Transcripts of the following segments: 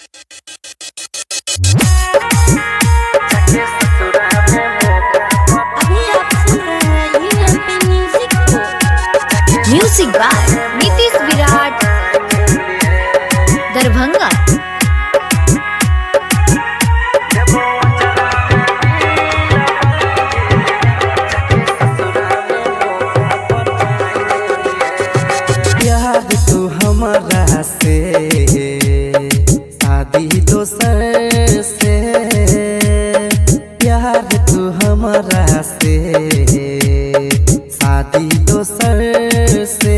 अभी आप सुन रहे हैं यूएमपी म्यूजिक को। Music by Nitish Virat, Darbhanga. प्यार तू हमारा से शादी दोसर से, प्यार तू हमारा से शादी दोसर से।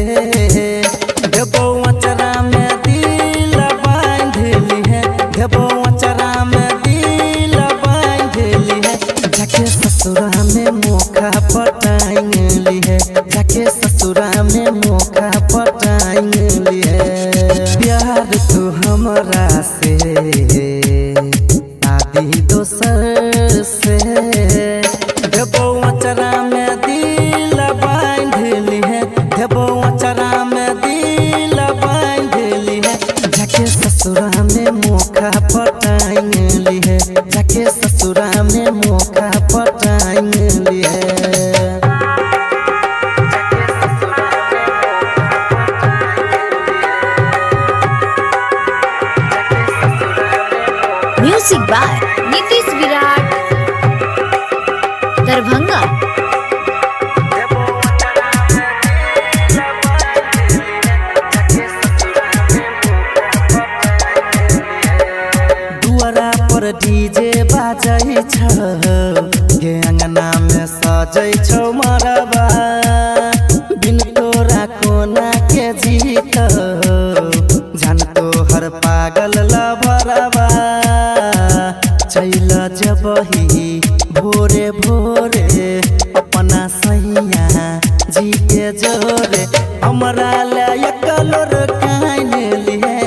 देबो अचरा में दिल बांध ली है, देबो अचरा में दिल बांध ली है। जाके ससुरा में मौका पटाइन ली है, जाके ससुरा में मौका पटाइन ली है। प्यार तू हमारा से शादी दोसर से, देबो अचरा में दिल बांध ली है, देबो अचरा में दिल बांध ली है। जाके ससुरा में मौका पटाइन ली है, जाके ससुरा में मौका पटाइन ली है। Music by Nitish Virat, Darbhanga. दुआरा पर डीजे बाजै छौ गे, अंगना में सजै छौ मरबा। बिन तोरा कोना के जीत जान तोहर पागल लबरबा। चैल जबही भोरे भोरे अपना सैया जी के जोरे। हमरा ला एकलोर काइन लिहे,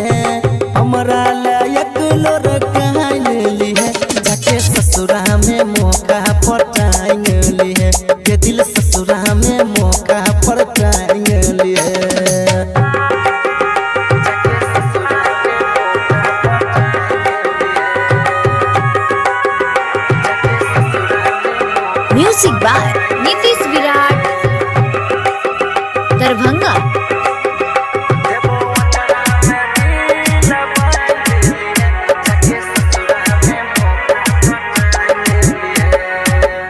हमरा ला एकलोर काइन लिहे। जाके ससुरा में मौका पटाइन लिहे, के दिल ससुरा में मौका पटाइन लिहे। Music by Nitish Virat, Darbhanga.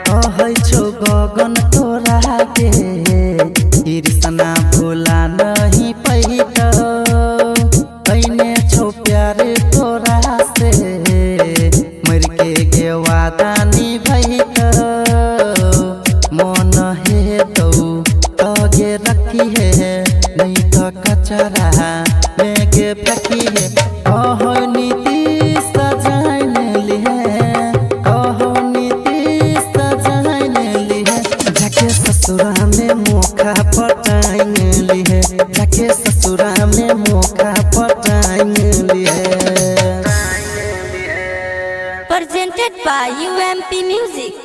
कहै छौ गगन तोरा के कृष्णा भोला नहीं पैत, कैने छौ प्यार तोरा से मर के गे वादा निभैत। मन हे तौ तगे रखी है, नहीं तो कचरा में गे फेंकी है। कहो नीतीश जान लिहे, कहो नीतीश जान लिहे। जाके ससुरा में मौका पटाइन लिहे, जाके ससुरा में मौका पटाइन लिहे। Presented by UMP Music।